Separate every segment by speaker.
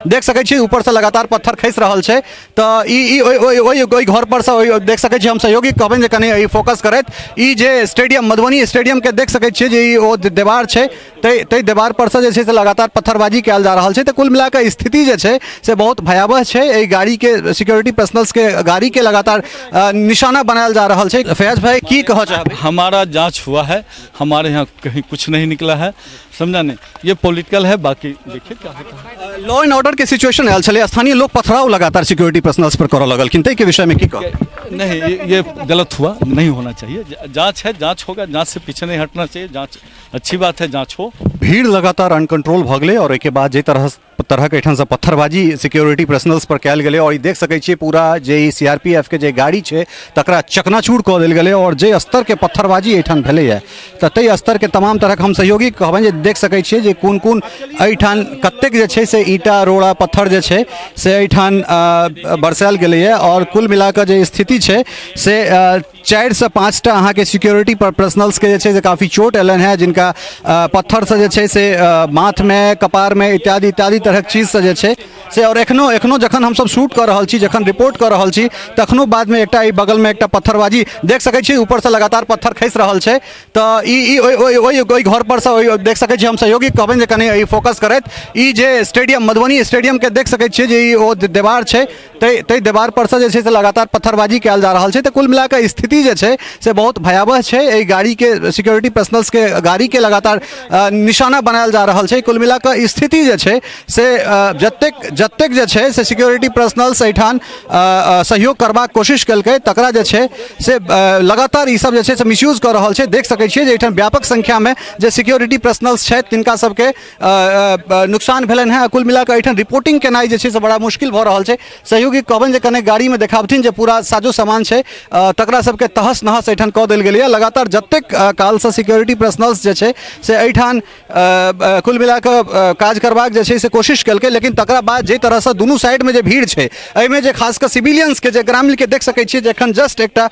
Speaker 1: देख सकै छी ऊपरसँ लगातार पत्थर खसि रहल छै। तऽ ई ई ओहि ओहि ओहि ओहि घर परसँ ओहि देख सकै छी, हम सहयोगी कहबनि जे कनि ई फोकस करथि। ई जे स्टेडियम, मधुबनी स्टेडियमके देख सकै छियै जे ई ओ देवार छै, ताहि ताहि देवार परसँ जे छै से लगातार पत्थरबाजी कयल जा रहल छै। तऽ कुल मिला कऽ स्थिति जे छै से बहुत भयावह छै। एहि गाड़ीके सिक्योरिटी पर्सनल्सके गाड़ीके लगातार निशाना बनायल जा रहल छै। फैज भाई, की कहऽ चाहबै?
Speaker 2: हमारा जांच हुआ है, हमारे यहाँ कहीं कुछ नहीं निकला है, समझा नहीं, ये पॉलिटिकल है, बाकी देखिए क्या होता है।
Speaker 1: लॉ एंड ऑर्डर के सिचुएशन आयल छलै, स्थानीय लोक पथराव लगातार सिक्योरिटी पर्सनल्स पर करऽ लगलखिन, ताहिके विषयमे की कहब?
Speaker 2: नहीं, ये गलत हुआ, नहीं होना चाहिए। जांच है, जांच होगा, जांच से पीछे नहीं हटना चाहिए। जांच अच्छी बात है, जांच हो।
Speaker 1: भीड़ लगातार अनकंट्रोल भऽ गेलै और एहिके बाद जे तरह तरहके एहिठामसँ पत्थरबाजी सिक्योरिटी पर्सनल्स पर कयल गेलै और ई देख सकै छियै पूरा जे ई CRPF के जे गाड़ी छै तकरा चकनाचूर कऽ देल गेलै और जे स्तरके पत्थरबाजी एहिठाम भेलैए तऽ ताहि स्तरके तमाम तरहक हम सहयोगी कहबनि जे देख सकै छियै जे कोन कोन एहिठाम कतेक जे छै से ईंटा रोड़ा पत्थर जे छै से एहिठाम बरसायल गेलैए और कुल मिलाकऽ जे स्थिति छै से 4 सँ 5टा अहाँके सिक्योरिटी पर्सनल्सके जे छै से काफी चोट एलनि हेँ, जिनका पत्थरसँ जे छै से माथमे, कपारमे इत्यादि इत्यादि तरहक चीजसँ जे छै से। आओर एखनो एखनो जखन हमसब शूट कऽ रहल छी, जखन रिपोर्ट कऽ रहल छी, तखनो बादमे एकटा एहि बगलमे एकटा पत्थरबाजी देख सकै छी, ऊपरसँ लगातार पत्थर खसि रहल छै। तऽ ई ई ओहि ओहि ओहि ओहि घर परसँ ओहि देख सकै छी, हम सहयोगी कहबनि जे कनि ई फोकस करथि। ई जे स्टेडियम, मधुबनी स्टेडियमके देख सकै छियै जे ई ओ देवार छै, ताहि ताहि देवार परसँ जे छै से लगातार पत्थरबाजी कयल जा रहल छै। तऽ कुल मिला कऽ स्थिति जे छै से बहुत भयावह छै। एहि गाड़ीके सिक्योरिटी पर्सनल्सके गाड़ीके लगातार निशाना बनायल जा रहल छै। कुल मिला कऽ स्थिति जे छै से जतेक जतेक जे छै से सिक्योरिटी पर्सनल्स एहिठाम सहयोग करबाक कोशिश केलकै, तकरा जे छै से लगातार ई सब जे छै से मिसयूज कऽ रहल छै। देख सकै छियै जे एहिठाम व्यापक संख्यामे जे सिक्योरिटी पर्सनल्स छथि, तिनका सबके नुकसान भेलनि हेँ। कुल मिलाकऽ एहिठाम रिपोर्टिंग केनाइ जे छै से बड़ा मुश्किल भऽ रहल छै। सहयोगी कहबनि जे कने गाड़ीमे देखाबथिन जे पूरा साजो सामान छै, तकरा सबके तहस नहस एहिठाम कऽ देल गेलैए। लगातार जतेक कालसँ सिक्योरिटी पर्सनल्स जे छै से एहिठाम कुल मिलाकऽ काज करबाक जे छै से कोशिश केलकै, लेकिन तकरा बाद जाहि तरहसँ दुनू साइडमे जे भीड़ छै, एहिमे जे खास कऽ सिविलियंसके जे ग्रामीणके देख सकै छियै जे एखन जस्ट एकटा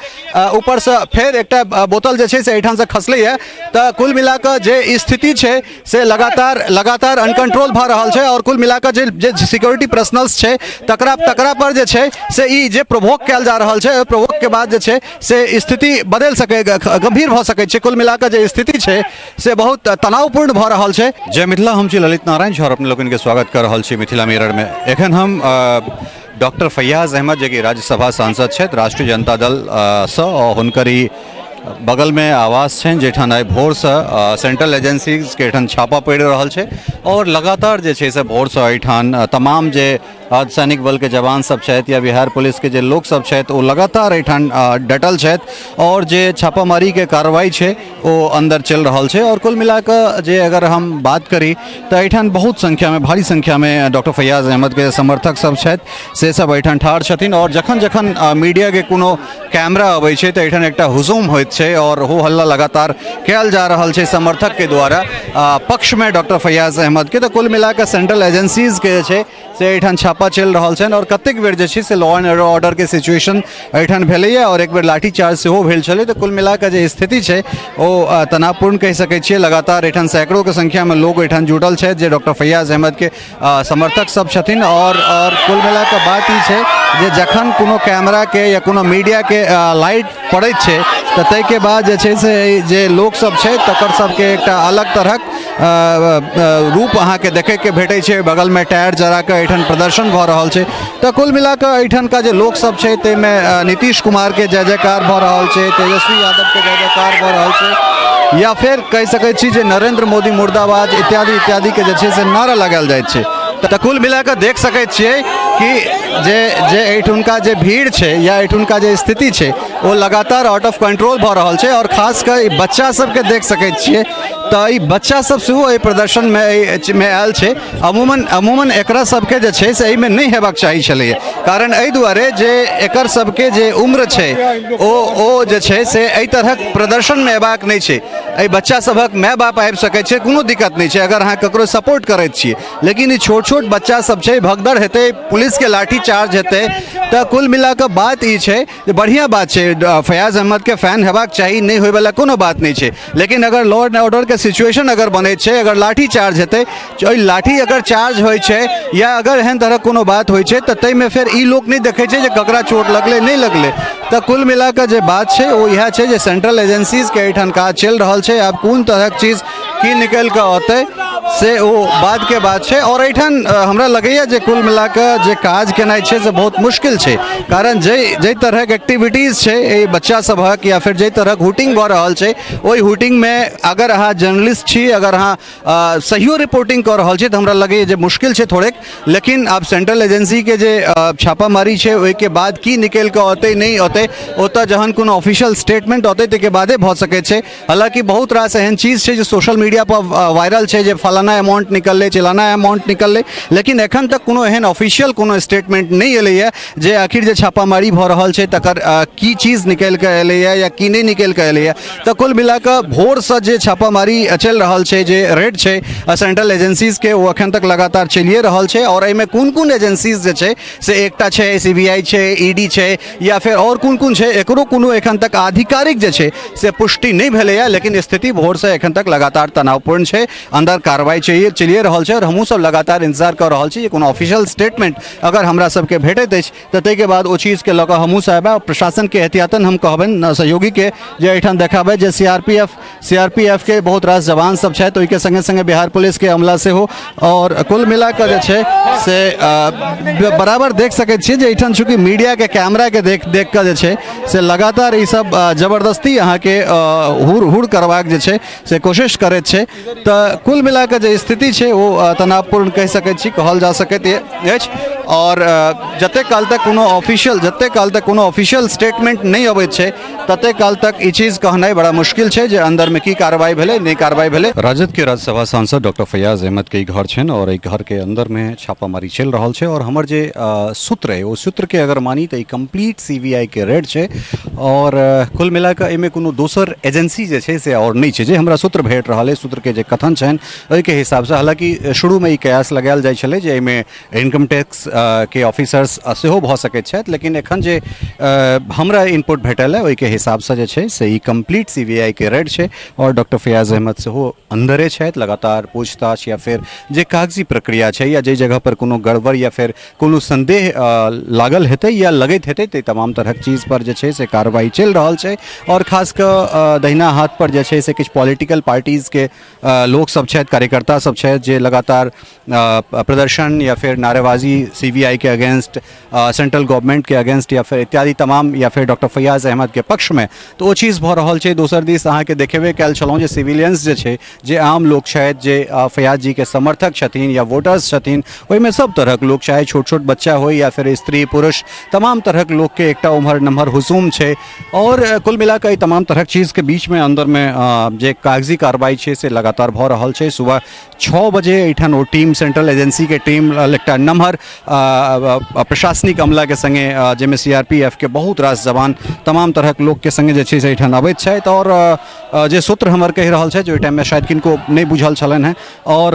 Speaker 1: ऊपरसँ फेर एकटा बोतल जे छै से एहिठामसँ खसलैए। तऽ कुल मिलाकऽ जे स्थिति छै से लगातार लगातार अनकंट्रोल भऽ रहल छै और कुल मिलाकऽ जे जे सिक्योरिटी पर्सनल्स छै, तकरा तकरा पर जे छै से ई जे प्रोवोक कयल जा रहल छै, ओहि प्रोवोकके बाद जे छै से स्थिति बदलि सकै, गंभीर भऽ सकै छै। कुल मिलाकऽ जे स्थिति छै से बहुत तनावपूर्ण भऽ रहल छै। जय मिथिला, हम छी ललित नारायण झा और अपने लोकनिके स्वागत कऽ रहल छी मिथिला मिररमे। एखन हम डॉक्टर फैयाज अहमद, जे कि राज्यसभा सांसद छथि राष्ट्रीय जनता दलसँ, हुनकर ई बगलमे आवास छनि, जाहिठाम आइ भोरसँ सेंट्रल एजेंसीजके एहिठाम छापा पड़ि रहल छै आओर लगातार जे छै से भोरसँ एहिठाम तमाम जे अर्धसैनिक बलके जवान सब छथि या बिहार पुलिसके जे लोक सब छथि, ओ लगातार एहिठाम डटल छथि आओर जे छापामारीके कार्रवाई छै ओ अन्दर चलि रहल छै। आओर कुल मिलाकऽ जे अगर हम बात करी तऽ एहिठाम बहुत संख्यामे, भारी संख्यामे डॉक्टर फैयाज अहमदके समर्थक सब छथि, से सब एहिठाम ठाढ़ छथिन आओर जखन जखन मीडियाके कोनो कैमरा अबै छै तऽ एहिठाम एकटा हुजूम होइत छै आओर हो हल्ला लगातार कयल जा रहल छै समर्थकके द्वारा पक्षमे डॉक्टर फैयाज अहमदके। तऽ कुल मिलाकऽ सेंट्रल एजेंसीजके जे छै से एहिठाम छापा चलि रहल छनि आओर कतेक बेर जे छै से लॉ एंड ऑर्डरके सिचुएशन एहिठाम भेलैए आओर एक बेर लाठी चार्ज सेहो भेल छलै। तऽ कुल मिलाकऽ जे स्थिति छै ओ तनावपूर्ण कहि सकै छियै। लगातार एहिठाम सैकड़ोके संख्यामे लोक एहिठाम जुटल छथि, जे डॉक्टर फैयाज अहमदके समर्थक सब छथिन आओर कुल मिलाकऽ बात ई छै जे जखन कोनो कैमराके या कोनो मीडियाके लाइट पड़ैत छै तऽ ताहिके बाद जे छै से जे लोकसब छै तकर सबके एकटा अलग तरहक रूप अहाँके देखैके भेटै छै। बगलमे टायर जराकऽ एहिठाम प्रदर्शन भऽ रहल छै। तऽ कुल मिलाकऽ एहिठामका जे लोकसब छै ताहिमे नीतीश कुमारके जय जयकार भऽ रहल छै, तेजस्वी यादवके जय जयकार भऽ रहल छै या फेर कहि सकै छी जे नरेंद्र मोदी मुर्दाबाद इत्यादि इत्यादिके जे छै से नारा लगायल जाइ छै। तऽ कुल मिलाकऽ देख सकै छियै कि जे जे एहिठुनका जे भीड़ छै या एहिठुनका जे स्थिति छै ओ लगातार आउट ऑफ कंट्रोल भऽ रहल छै। आओर खास कऽ ई बच्चा सबके देख सकै छियै तऽ ई बच्चा सब सेहो एहि प्रदर्शनमे एहिमे आयल छै। अमूमन अमूमन एकरा सबके जे छै से एहिमे नहि हेबाक चाही छलैए, कारण एहि दुआरे जे एकर सबके जे उम्र छै ओ जे छै से एहि तरहक प्रदर्शनमे अयबाक नहि छै। एहि बच्चा सभक माय बाप आबि सकै छै, कोनो दिक्कत नहि छै अगर अहाँ ककरो सपोर्ट करैत छियै, लेकिन ई छोट छोट बच्चा सब छै, भगदड़ हेतै, पुलिस पुलिसके लाठी चार्ज हेतै। तऽ कुल मिला कऽ बात ई छै जे बढ़िआँ बात छै, फयाज अहमदके फैन हेबाक चाही, नहि होइवला कोनो बात नहि छै। लेकिन अगर लॉ एंड ऑर्डरके सिचुएशन अगर बनै छै, अगर लाठी चार्ज हेतै, ओहि लाठी अगर चार्ज होइ छै या अगर एहन तरहक कोनो बात होइ छै, तऽ ताहिमे फेर ई लोक नहि देखै छै जे ककरा चोट लगलै, नहि लगलै। तऽ कुल मिला कऽ जे बात छै ओ इएह छै जे सेंट्रल एजेंसीजके एहिठाम काज चलि रहल छै। आब कोन तरहक चीज की निकलि कऽ औतै से ओ बादके बात छै। आओर एहिठाम हमरा लगैए जे कुल मिला कऽ जे काज केनाइ छै से बहुत मुश्किल छै, कारण जाहि जाहि तरहक एक्टिविटीज छै एहि बच्चा सभक या फेर जाहि तरहक हुटिंग भऽ रहल छै, ओहि हुटिंगमे अगर अहाँ जर्नलिस्ट छी, अगर अहाँ सहियो रिपोर्टिंग कऽ रहल छी, तऽ हमरा लगैए जे मुश्किल छै थोड़ेक। लेकिन आब सेंट्रल एजेंसीके जे छापामारी छै, ओहिके बाद की निकलि कऽ औतै, नहि औतै, ओतऽ जहन कोनो ऑफिशियल स्टेटमेंट औतै ताहिके बादे भऽ सकै छै। हालाँकि बहुत रास एहन चीज छै जे सोशल मीडिया पर वायरल छै जे फलाना अमाउंट निकललै, चिलाना अमाउंट निकललै, लेकिन एखन तक कोनो एहन ऑफिशियल कोनो स्टेटमेंट नहि एलैए जे आखिर जे छापामारी भऽ रहल छै तकर की चीज निकलि कऽ एलैए या की नहि निकलि कऽ एलैए। तऽ कुल मिला कऽ भोरसँ जे छापामारी चलि रहल छै, जे रेड छै सेंट्रल एजेंसीजके, ओ एखन तक लगातार चलिए रहल छै। आओर एहिमे कोन कोन एजेंसीज जे छै से एकटा छै सीबीआई छै, ईडी छै या फेर आओर कोन कोन छै, एकरो कोनो एखन तक आधिकारिक जे छै से पुष्टि नहि भेलैए। लेकिन स्थिति भोरसँ एखन तक लगातार तनावपूर्ण छै, अन्दर कार्रवाई चलिए रहल छै आओर हमहूँ सब लगातार इंतजार कऽ रहल छी जे कोनो ऑफिशियल स्टेटमेंट अगर हमरा सबके भेटैत अछि तऽ ताहिके बाद ओ चीजके लऽ कऽ हमहूँ सब आयब। प्रशासनके एहतियातन हम कहबनि सहयोगीके जे एहिठाम देखाबै जे CRPF के बहुत रास जवान सब छथि, ओहिके सङ्गे सङ्गे बिहार पुलिसके अमला सेहो। आओर कुल मिला कऽ जे छै से बराबर देख सकै छियै जे एहिठाम चूँकि मीडियाके कैमराके देख देख कऽ जे छै से लगातार ई सब जबरदस्ती अहाँके हुर हुर करबाक जे छै से कोशिश करैत छै। तऽ कुल मिला कऽ जे स्थिति छै ओ तनावपूर्ण कहि सकैत छी, कहल जा सकैत अछि। आओर जतेक काल तक कोनो ऑफिशियल जतेक काल तक कोनो ऑफिशियल स्टेटमेंट नहि अबैत छै ततेक काल तक ई चीज कहनाइ बड़ा मुश्किल छै जे अंदरमे की कार्रवाई भेलै, नहि कार्रवाई भेलै। राजद के राज्यसभा सांसद डॉक्टर फैयाज अहमद के ई घर छनि आओर एहि घर के अंदरमे छापामारी चलि रहल छै। आओर हमर जे सूत्र अइ, ओ सूत्रके अगर मानी तऽ ई कम्प्लीट CBI के रेड छै आओर कुल मिला कऽ एहिमे कोनो दोसर एजेंसी जे छै से आओर नहि छै, जे हमरा सूत्र भेट रहल अइ, सूत्रके जे कथन छनि ओहिके हिसाबसँ। हालाँकि शुरूमे ई कयास लगायल जाइ छलै जे एहिमे इनकम टैक्स के ऑफिसर्स सेहो भऽ सकैत छथि, लेकिन एखन जे हमरा इनपुट भेटल है ओहिके हिसाबसँ जे छै से ई कम्प्लीट CBI के रेड छै आओर डॉक्टर फैयाज अहमद सेहो अन्दरे छथि। लगातार पूछताछ या फेर जे कागजी प्रक्रिया छै या जाहि जगह पर कोनो गड़बड़ या फेर कोनो संदेह लागल हेतै या लगैत हेतै, ताहि तमाम तरहक चीज पर जे छै से कार्रवाई चलि रहल छै। आओर खास कऽ दहिना हाथ पर जे छै से किछु पॉलिटिकल पार्टीजके लोक सब छथि, कार्यकर्ता सब छथि जे लगातार प्रदर्शन या फिर नारेबाजी CBI के अगेंस्ट, सेंट्रल गवर्नमेंट के अगेंस्ट या फिर इत्यादि तमाम या फिर डॉक्टर फैयाज अहमद के पक्ष में, तऽ ओ चीज़ भऽ रहल छै। दोसर दिस अहाँके देखेबे कयल छलहुँ जे सिविलियंस जे छै, जे आम लोक छथि, जे फैयाज जी के समर्थक छथिन या वोटर्स छथिन, ओहिमे सब तरहक लोक, चाहे छोट छोट बच्चा होइ या फिर स्त्री पुरुष, तमाम तरहक लोकके एकटा उम्हर नम्हर हुजूम छै। आओर कुल मिला कऽ एहि तमाम तरहक चीजके बीचमे अन्दरमे जे कागजी कार्रवाई छै से लगातार भऽ रहल छै। सुबह 6 बजे एहिठाम ओ टीम, सेंट्रल एजेंसीके टीम, एकटा नम्हर प्रशासनिक अमलाके सङ्गे, जाहिमे CRPF के बहुत रास जवान, तमाम तरहक लोकके सङ्गे जे छै से एहिठाम अबैत छथि। आओर जे सूत्र हमर कहि रहल छथि जे ओहि टाइममे शायद किनको नहि बुझल छलनि हेँ। आओर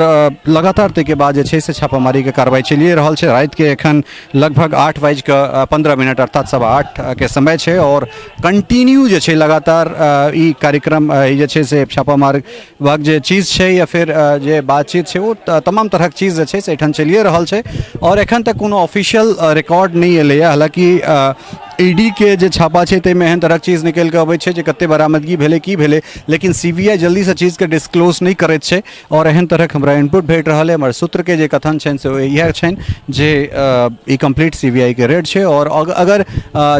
Speaker 1: लगातार ताहिके बाद जे छै से छापामारीके कार्रवाई चलिए रहल छै। रातिके एखन लगभग 8 बाजि कऽ 15 मिनट अर्थात 8:15 के समय छै आओर कंटिन्यू जे छै लगातार ई कार्यक्रम, ई जे छै से छापामार बाक जे चीज छै या फिर जे बातचीत छै, ओ तमाम तरहक चीज जे छै से एहिठाम चलिए रहल छै। आओर एखन तक कोनो ऑफिशियल रिकॉर्ड नहि एलैए। हालाँकि ईडी के जे छापा छै ताहिमे एहन तरहक चीज निकलि कऽ अबै छै जे कते बरामदगी भेलै, की भेलै, लेकिन CBI जल्दीसँ चीजके डिस्क्लोज नहि करैत छै। आओर एहन तरहक हमरा इनपुट भेट रहल है, हमर सूत्रके जे कथन छनि से इएह छनि जे ई कम्प्लीट CBI के रेड छै। आओर अगर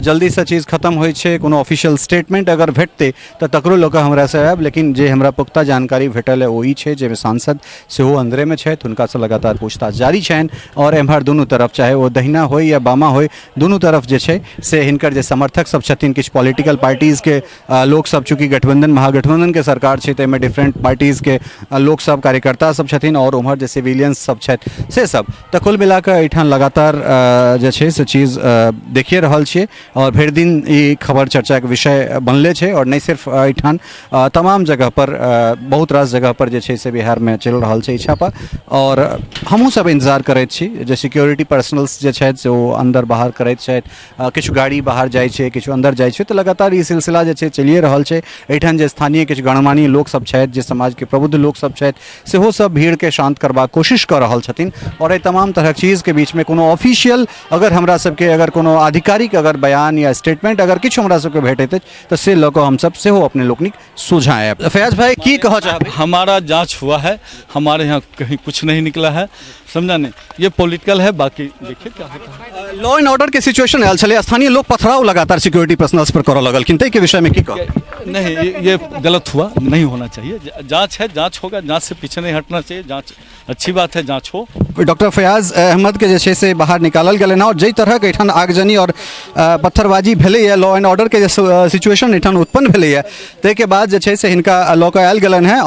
Speaker 1: जल्दीसँ चीज खतम होइ छै, कोनो ऑफिशियल स्टेटमेंट अगर भेटतै तऽ तकरो लऽ कऽ हमरासँ आयब। लेकिन जे हमरा पुख्ता जानकारी भेटल है ओ ई छै जाहिमे सांसद सेहो अन्दरेमे छथि, हुनकासँ लगातार पूछताछ जारी छनि। आओर एम्हर दुनू तरफ, चाहे ओ दहिना होइ या बामा होइ, दुनू तरफ जे छै से हिनकर जे समर्थक सब छथिन, किछु पॉलिटिकल पार्टीजके लोक सब, चूँकि गठबंधन महागठबंधनके सरकार छै ताहिमे डिफरेंट पार्टीजके लोक सब कार्यकर्ता सब छथिन आओर उम्हर जे सिविलियंस सब छथि से सब। तऽ कुल मिलाकऽ एहिठाम लगातार जे छै से चीज देखिए रहल छियै आओर भरि दिन ई खबर चर्चाके विषय बनले छै। आओर नहि सिर्फ एहिठाम, तमाम जगह पर, बहुत रास जगह पर जे छै से बिहारमे चलि रहल छै ई छापा। आओर हमहूँ सब इन्तजार करैत छी जे सिक्योरिटी पर्सनल्स जे छथि से ओ अन्दर बाहर करैत छथि, किछु गाड़ी बाहर जाइ छै, किछु अन्दर जाइ छै, तऽ लगातार ई सिलसिला जे छै चलिए रहल छै। एहिठाम जे स्थानीय किछु गणमान्य लोकसब छथि, जे समाजके प्रबुद्ध लोकसब छथि, सेहो सब भीड़के शान्त करबाक कोशिश कऽ रहल छथिन। आओर एहि तमाम तरहक चीजके बीचमे कोनो ऑफिशियल अगर हमरा सबके अगर कोनो आधिकारिक अगर बयान या स्टेटमेंट अगर किछु हमरा सबके भेटैत अछि तऽ से लऽ कऽ हमसब सेहो अपने लोकनिक सोझाँ आयब। फैयाज भाई, की कहऽ चाहबै?
Speaker 2: हमारा जांच हुआ है, हमारे यहाँ कहीं कुछ नहीं निकला है, समझा नहीं, ये पॉलिटिकल है, बाकी देखिए क्या होता है।
Speaker 1: लॉ एंड ऑर्डर के सिचुएशन आयल छलै, स्थानीय लोक पथराव लगातार सिक्योरिटी पर्सनल्स पर करऽ लगलखिन, ताहिके विषयमे की कहब?
Speaker 2: नहीं, ये गलत हुआ, नहीं होना चाहिए। जांच है, जांच होगा, जांच से पीछे नहीं हटना चाहिए। जांच अच्छी बात है, जांच हो।
Speaker 1: डॉक्टर फयाज अहमद के जे छै से बाहर निकालल गेलनि हँ और जाहि तरहक एहिठाम आगजनी और पत्थरबाजी भेलैए, लॉ एंड ऑर्डरके जे सिचुएशन एहिठाम उत्पन्न भेलैए, ताहिके बाद जे छै से हिनका लऽ कऽ आयल गेलनि हँ।